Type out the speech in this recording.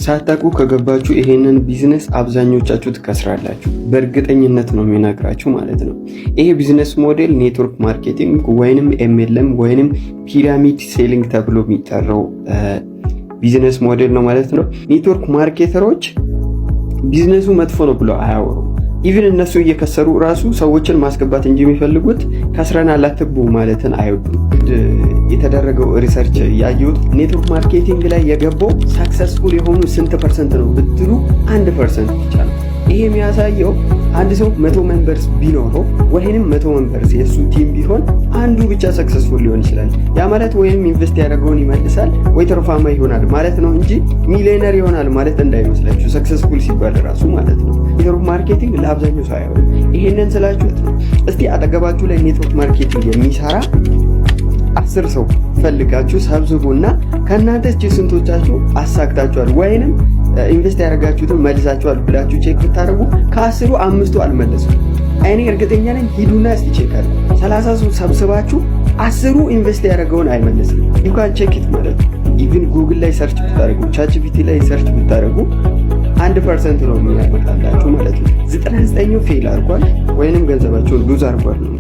ሳታውቁ ከገባችሁ ይሄንን ቢዝነስ አብዛኞቻችሁ ትከስራላችሁ። በእርግጠኝነት ነው የምነግራችሁ ማለት ነው። ይሄ business model network marketing ወይንም MLM ወይንም pyramid selling ተብሎ የሚጠራው business model ነው ማለት ነው። Network marketer ኦች ቢዝነሱ መጥፎ ነው ብለው አያወሩም። Even እነሱ እየከሰሩ ራሱ ሰዎችን ማስገባት እንጂ የሚፈልጉት ከስረናል አትግቡ ማለትን አይወዱም። የተደረገው research ያየሁት network marketing ላይ የገባው successful የሆኑ ስንት percent ነው ብትሉ 1% ብቻ ነው። ይሄ የሚያሳየው አንድ ሰው 100 members ቢኖረው ወይንም 100 members የእሱ team ቢሆን አንዱ ብቻ successful ሊሆን ይችላል። ያ ማለት ወይም invest ያደረገውን ይመልሳል ወይ ትርፋማ ይሆናል ማለት ነው እንጂ ሚሊዮነር ይሆናል ማለት እንዳይመስላችሁ successful ሲባል ራሱ ማለት ነው። Network marketing ለአብዛኛው ሰው አይሆንም። ይሄንን ስላችሁ ነው። እስቲ አጠገባችሁ ላይ network marketing የሚሰራ 10 ሰው ፈልጋችሁ ሰብስቡና ከእናንተ እስቲ ስንቶቻችሁ አሳክታችኋል ወይንም invest ያደረጋችሁትን መልሳችኋል ብላችሁ check ብታደርጉ ከ10ሩ አምስቱ አልመለሱም። እኔ እርግጠኛ ነኝ። ሂዱና እስቲ check አድርጉ። 30 ሰው ሰብስባችሁ 10ሩ invest ያደረገውን አይመልስም። You can check it ማለት ነው። Even ጉግል ላይ search ብታደርጉ፣ ChatGPT ላይ search ብታደርጉ 1% ነው የሚያመጣላችሁ ማለት ነው። 99ኙ fail አድርጓል ወይንም ገንዘባቸውን lose አድርጓል ነው።